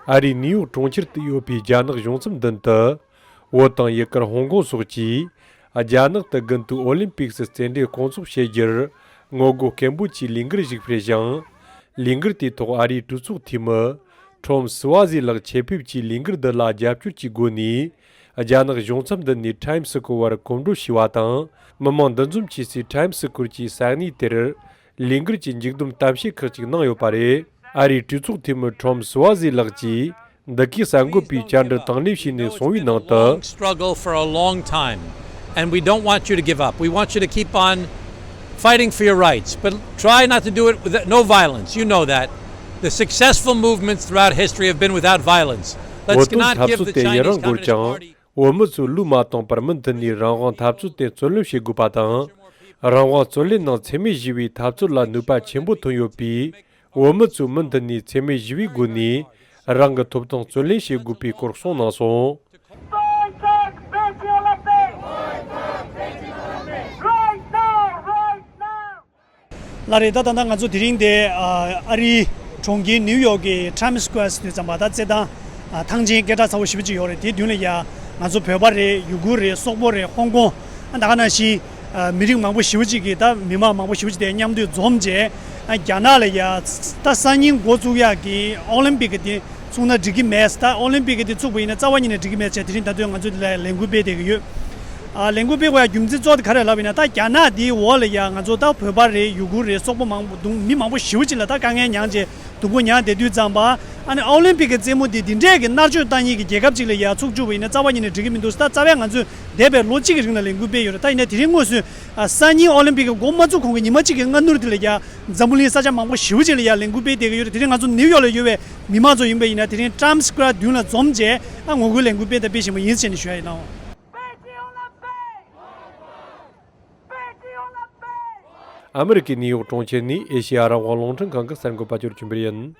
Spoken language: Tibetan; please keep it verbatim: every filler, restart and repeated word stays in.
ཨ་རིའི་ནིའུ་ཡོག་གྲོང་ཁྱེར་དུ་ཡོད་པའི་རྒྱ་ནག་གཞུང་ཚབ་མདུན་དུ། བོད་དང་ཡུ་གུར་ཧོང་ཀོང་སོགས་ཀྱིས་རྒྱ་ནག་ཏུ་དགུན་དུས་ཨོ་ལིམ་པིག་སི་རྩེད་འགྲན་སྐོང་ཚོགས་བྱེད་རྒྱུར་ངོ་རྒོལ་སྐད་འབོད་ཀྱི་ལས་འགུལ་ཞིག་སྤེལ་ཞིང་། ལས་འགུལ་དེའི་ཐོག་ཨ་རིའི་གྲོས་ཚོགས་འཐུས་མི་ཁྲོམ་སི་ཝ་ཟི་ལགས་ཆེད་ཕེབས་ཀྱིས་ལས་འགུལ་འདི་ལ་རྒྱབ་སྐྱོར་གྱི་སྒོ་ནས། རྒྱ་ནག་གཞུང་ཚབ་མདུན་ནས་ཊའིམ་སི་སྐོར་བར་གོམ་བགྲོད་བྱས་པ་དང་། མི་མང་འདུ་འཛོམས་བྱེད་སའི་ཊའིམ་སི་སྐོར་གྱི་ས་གནས་དེར་ལས་འགུལ་གྱི་མཇུག་བསྡོམས་གཏམ་བཤད་ཁག་ཅིག་གནང་ཡོད་པ་རེད། ཨ་རིའི་གྲོས་ཚོགས་འཐུས་མི་ཁྲོམ་སི་ཝ་ཟི་ལགས་ཀྱིས་འདི་གའི་གསར་འགོད་པའི་བཅར་འདྲི་དང་ལེན་བྱས་ནས་གསུངས་པའི་ནང་དུ། Long struggle for a long time, and we don't want you to give up. We want you to keep on fighting for your rights, but try not to do it with no violence. You know that. The successful movements throughout history have been without violence. Let's not give the Chinese Communist Party བོད་དོན་འཐབ་རྩོད་དེ་ཡུན་རིང་འགོར་ཀྱང་། བོད་མི་ཚོས་ལུས་མ་བཏང་པར་མུ་མཐུད་ནས་རང་དབང་འཐབ་རྩོད་དེ་རྩོད་ལེན་བྱེད་དགོས་པ་དང་། རང་དབང་རྩོད་ལེན་ནང་འཚེ་མེད་ཞི་བའི་འཐབ་རྩོད་ལ་ནུས་པ་ཆེན་པོ་ཐོན་ཡོད་པས། བོད་མི་ཚོས་མུ་མཐུད་ནས་འཚེ་མེད་ཞི་བའི་སྒོ་ནས་རང་གི་ཐོབ་ཐང་རྩོད་ལེན་བྱེད་དགོས་པའི་སྐོར་གསུངས་གནང་སོང་། Right now, right now. ལགས་རེད། ད་ད་ལྟ་ང་ཚོ་དེ་རིང་དེ་ཨ་ཨ་རིའི་གྲོང་ཁྱེར་ནིའུ་ཡོག་གི་ཊའིམ་སི་ཀོ་ཝེར་དུས་ཙམ་པ་ད་རྩེད་ཐང་ཨ་ཐང་ཆེན་སྐད་གྲགས་ཚ་བོ་ཞེ་པོ་ཅིག་ཡོད་རེད། དེའི་མདུན་ལ་ཡ་ང་ཚོ་བོད་པ་རེད། ཡུ་གུར་རེད། སོག་པོ་རེད། ཧོང་ཀོང་ཨ་ད་ག་ནང་བཞིན་ཨ་མི་རིགས་མང་པོ་ཞེ་པོ་ཅིག་གི་ད་མི་མང་མང་པོ་ཞེ་པོ་ཅིག་དེ་མཉམ་དུ་འཛོམས་བྱས་ཨ་རྒྱ་ནག་ལ་ཡ་ད་སང་ཉིན་འགོ་བཙུགས་ཡག་གི་ཨོ་ལིམ་པིག་གི་དེ་ཚུགས་ན་འགྲིག་གི་མེད། ད་ཨོ་ལིམ་པིག་གི་དེ་ཚུགས་པ་ཡིན་ན་རྩ་བ་ཉིད་ནས་འགྲིག་གི་མེད་ཅེས་དེ་རིང་ད་དུང་ང་ཚོས་དེ་ལ་ལས་འགུལ་སྤེལ་བསྡད་ཀྱི་ཡོད། ཨ་ལས་འགུལ་སྤེལ་དགོས་ཡ་རྒྱུ་མཚན་གཙོ་བོ་དེ་ག་རེ་ལབ་ཡིན་ན། ད་རྒྱ་ནག་དེའི་འོག་ལ་ཡ་ང་ཚོ་ད་བོད་པ་རེད། ཡུ་གུར་རེད། སོག་པོ་མང་པོ་འདུག་མི་མང་པོ་ཞེ་པོ་ཅིག་ལ་ད་དཀའ་ངལ་མྱངས་བྱས་སྡུག་པོ་མྱངས་བསྡད་དུས་ཙམ་པ། ཨ་ནི་ཨོ་ལིམ་པིག་གི་རྩེད་མོ་དེ་འདི་འདྲས་ཀྱི་མནར་གཅོད་བཏང་མཁན་གྱི་རྒྱལ་ཁབ་ཅིག་ལ་ཡ་ཚུགས་བཅུག་པ་ཡིན་ན་རྩ་བ་ཉིད་ནས་འགྲིག་གི་མི་འདུག་ད་རྩ་བའི་ང་ཚོས་འདས་པའི་ལོ་གཅིག་གི་རིང་ལ་ལས་འགུལ་སྤེལ་ཡོད་རེད། ད་ཡིན་ན་དེ་རིང་དངོས་སུ་ཨ་སང་ཉིན་ཨོ་ལིམ་པིག་གི་འགོ་མ་བཙུགས་གོང་གི་ཉི་མ་གཅིག་གི་སྔ་སྣུར་དེ་ལ་ཡ་འཛམ་བུ་གླིང་ས་ཆ་མང་པོ་ཞེ་པོ་ཅིག་ལ་ཡ་ལས་འགུལ་སྤེལ་བསྡད་ཀྱི་ཡོད་རེད། དེ་རིང་ང་ཚོ་ནིའུ་ཡོག་ལ་ཡོད་པའི་མི་མང་ཚོ་ཡིན་པ་ཡིན་ན་དེ་རིང་ཊའིམ་སི་སྐོར་མདུན་ལ་འཛོམས་བྱས་ཨ་ངོ་རྒོལ་ལས་འགུལ་སྤེལ་དང་སྤེལ་བཞིན་པ་ཡིན་ཟེར་ནས་ཞུ་ཡ་ཡིན་ནོ། ཨ་མི་རི་ཀའི་ནིའུ་ཡོག་གྲོང་ཁྱེར་ནས་ཨེ་ཤེ་ཡ་རང་དབང་རླུང་འཕྲིན་ཁང་གི་གསར་འགོད་པ་ཅོར་ཆུན་པེར་ཡིན།